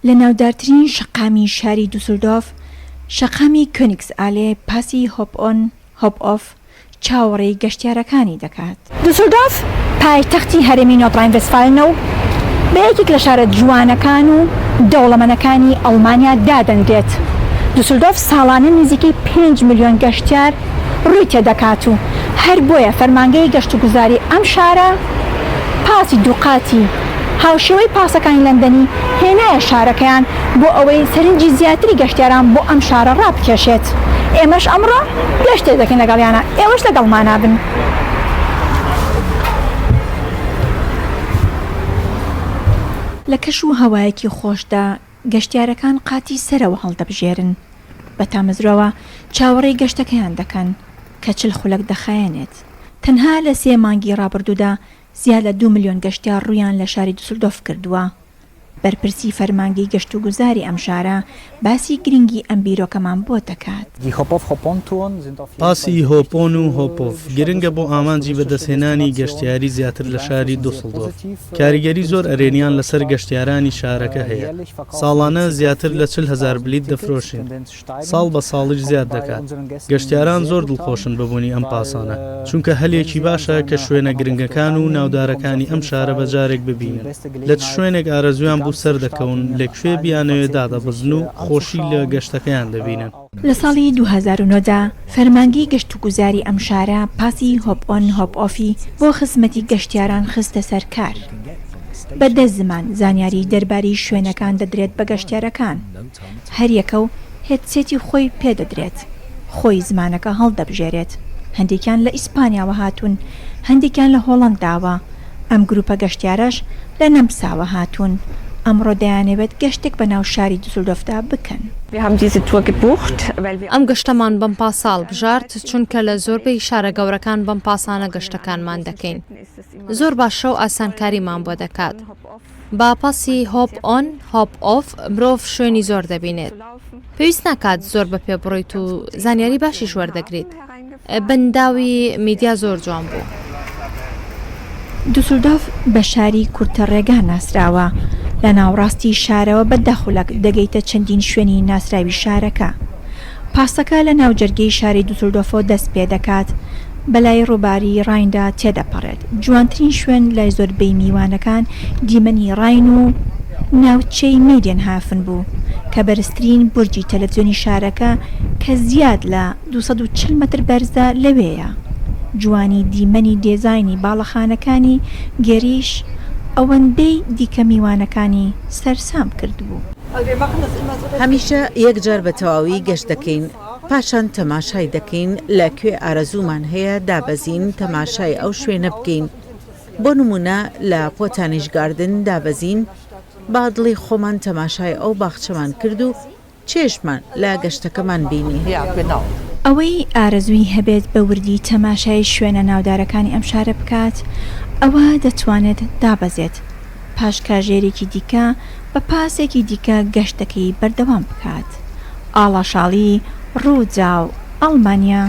لە ناودارترین شەقامی شاری دوسلدۆرف، شەقامی کۆنیگسئالێ پاسی هۆپ ئۆن هۆپ ئۆف چاوەڕێی گەشتیارەکانی دەکات. دوسلدۆرف پایتەختی هەرێمی نۆردڕاین-ڤێستفالنە و بە یەکێک لە شارە جوانەکان و دەوڵەمەنەکانی ئەڵمانیا دادەنرێت. دوسلدۆرف ساڵانە نزیکەی پێنج ملیۆن گەشتیار ڕووی تێدەکات و هەر بۆیە فەرمانگەی گەشتوگوزاری ئەم شارە پاسی دووقاتی هاوشێوەی پاسەکانی لەندەنی هێنایە شارەکەیان بۆ ئەوەی سەرنجی زیاتری گەشتیاران بۆ ئەم شارە ڕابکێشێت. ئێمەش ئەمڕۆ گەشتێک دەکەین لەگەڵیانا، ئێوەش لەگەڵمانا بن. لە کەش و هەوایەکی خۆشدا گەشتیارەکان قاتی سەرەوە هەڵدەبژێرن، بە تامەزرۆوە چاوەڕێی گەشتەکەیان دەکەن کە 40 خولەک دەخایەنێت. تەنها لە سێ مانگی ڕابردوودا زیاد لە دوو ملیۆن گەشتیار ڕوویان لە شاری دوسلدۆرف کردووە. بەرپرسی فەرمانگەی گەشتوگوزاری ئەم شارە باسی گرنگی ئەم بیرۆکەمان بۆ دەکات. پاسی هۆپ ئۆن و هۆپ ئۆف گرنگە بۆ ئامانجی بەدەستهێنانی گەشتیاری زیاتر لە شاری دوسلدۆرف. کاریگەری زۆر ئەرێنیان لەسەر گەشتیارانی شارەکە هەیە. ساڵانە زیاتر لە 40 هەزار بلیت دەفرۆشین. ساڵ بە ساڵیش زیاد دەکات. گەشتیاران زۆر دڵخۆشن بە بوونی ئەم پاسانە، چونکە هەلێکی باشە کە شوێنە گرنگەکان و ناودارەکانی ئەم شارە بە جارێک ببینن. لە چ شوێنێک ئارەزوویان بوو سەردەکەون، لە کوێ بیانەوێ دادەبەزن و خۆشی لە گەشتەکەیان دەبینن. لە ساڵی 2009 دا فەرمانگەی گەشتوگوزاری ئەم شارە پاسی هۆپ ئۆن هۆپ ئۆفی بۆ خزمەتی گەشتیاران خستە سەر کار. بە دە زمان زانیاری دەربارەی شوێنەکان دەدرێت بە گەشتیارەکان. هەریەکە و headset ی خۆی پێدەدرێت، خۆی زمانەکە هەڵدەبژێرێت، هەندێکیان لە ئیسپانیاوە هاتوون، هەندێکیان لە هۆڵەنداوە، ئەم گروپە گەشتیارەش لە نەمساوە هاتوون، ئەمڕۆ دەیانەوێت گەشتێک بەناو شاری دوسلدۆرفدا بکەن. ئەم گەشتەمان بەم پاسە هەڵبژارد، چونکە لە زۆربەی شارە گەورەکان بەم پاسانە گەشتەکانمان دەکەین. زۆر باشە و ئاسانکاریمان بۆ دەکات. بە پاسی هۆپ ئۆن، هۆپ ئۆف مرۆڤ شوێنی زۆر دەبینێت. پێویست ناکات زۆر بە پێ بڕۆیت و زانیاری باشیش وەردەگریت. بەنداوی میدیا زۆر جوان بوو. دوسلدۆرف بە شاری کورتە ڕێگا ناسراوە، لە ناوەڕاستی شارەوە بە دە خولەک دەگەیتە چەندین شوێنی ناسراوی شارەکە. پاسەکە لە ناوجەرگەی شاری دوسلدۆرفەوە دەست پێدەکات، بەلای ڕووباری ڕایندا تێدەپەڕێت. جوانترین شوێن لای زۆربەی میوانەکان دیمەنی ڕاین و ناوچەی مێدیەنهافن بوو، کە بەرزترین بورجی تەلەفزیۆنی شارەکە کە زیاد لە 240 مەتر بەرزە لەوێیە. جوانی دیمەنی دێزاینی باڵەخانەکانی گێریش ئەوەندەی دیکە میوانەکانی سەرسام کردبوو. هەمیشە یەک جار بە تەواوی گەشت دەکەین، پاشان تەماشای دەکەین لە کوێ ئارەزوومان هەیە دابەزین تەماشای ئەو شوێنە بکەین، بۆ نموونە لە پۆتانیش گاردن دابەزین بە دڵی خۆمان تەماشای ئەو باخچەمان کرد و چێژمان لە گەشتەکەمان بینی. ئەوەی ئارەزووی هەبێت بە وردی تەماشای شوێنە ناودارەکانی ئەم شارە بکات، ئەوا دەتوانێت دابەزێت، پاش کاژێرێکی دیکە بە پاسێکی دیکە گەشتەکەی بەردەوام بکات. ئاڵاشاڵی، رووداو، ئەڵمانیا.